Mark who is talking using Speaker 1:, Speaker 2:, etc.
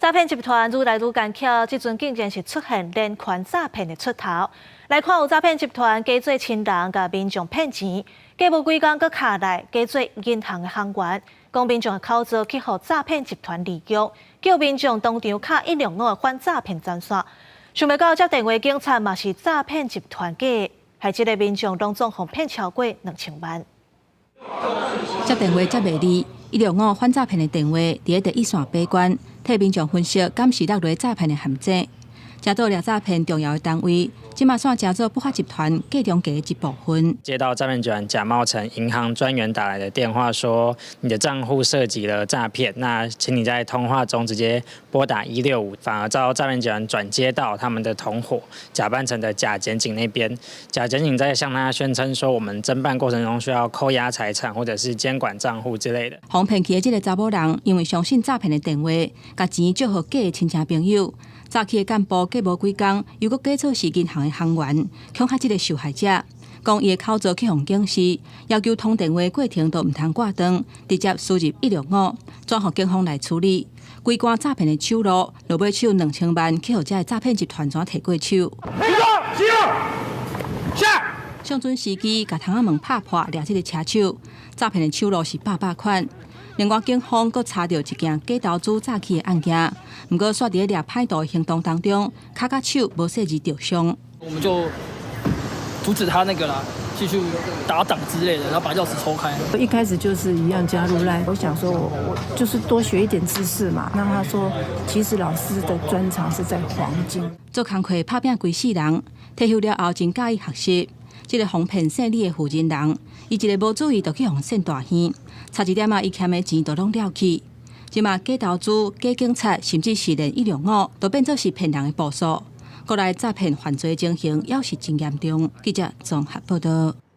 Speaker 1: 詐騙集團愈來愈奸巧，這陣竟然是出現連環詐騙的出頭。來看有詐騙集團假做親人，共民眾騙錢，過無幾工閣敲來假做銀行的行員，講民眾的口座去予詐騙集團利用，叫民眾當場敲一六五的反詐騙專線。想袂到接電話警察嘛是詐騙集團假的，害這个民眾攏總予騙超過2000萬。
Speaker 2: 接電話接袂離，一六五反詐騙的電話佇咧第一線把關，替民眾分析敢是落佇詐騙的陷阱。成做掠詐騙重要的單位，這馬煞成做不法集團計中計的一部分。
Speaker 3: 接到詐騙集團假冒成銀行專員打來的電話，說你的賬戶涉及了詐騙，那請你在通話中直接撥打一六五，反而遭詐騙集團轉接到他們的同夥假扮成的假檢警那邊。假檢警在向他宣稱說，我們偵辦過程中需要扣押財產或者是監管賬戶之類的。
Speaker 2: 予騙去的這个查某人，因為相信詐騙的電話，共錢借予假的親戚朋友。詐欺的幹部過無幾工，又閣假做是銀行的行員，恐嚇這个受害者，講伊的口座去予警示，要求通電話過程都毋通掛斷，直接輸入一六五，轉予警方來處理。規關詐騙的手路，落尾手2000萬去予這个詐騙集團怎提過手？上準時機，共窗仔門拍破，掠這个車手。詐騙的手路是百百款。另外，警方閣查著一件假投資詐欺的案件，毋過煞佇咧掠歹徒的行動當中，跤佮手無細膩著傷。
Speaker 4: 我們就阻止他那個啦，繼續打擋之類的，然後把鑰匙抽開。
Speaker 5: 一開始就是一樣加入 LINE，我想說我就是多學一點知識嘛。那他說，其實老師的專長是在黃金。
Speaker 2: 做工課拍拚規世人，退休了後真佮意學習。這个予騙姓李的負責人，伊一个無注意就去予騙大耳，差一點仔，伊欠的錢都攏了去。這馬假投資、假警察，甚至是連一六五，都變做是騙人的步數。國內詐騙犯罪情形猶是真嚴重。記者綜合報導。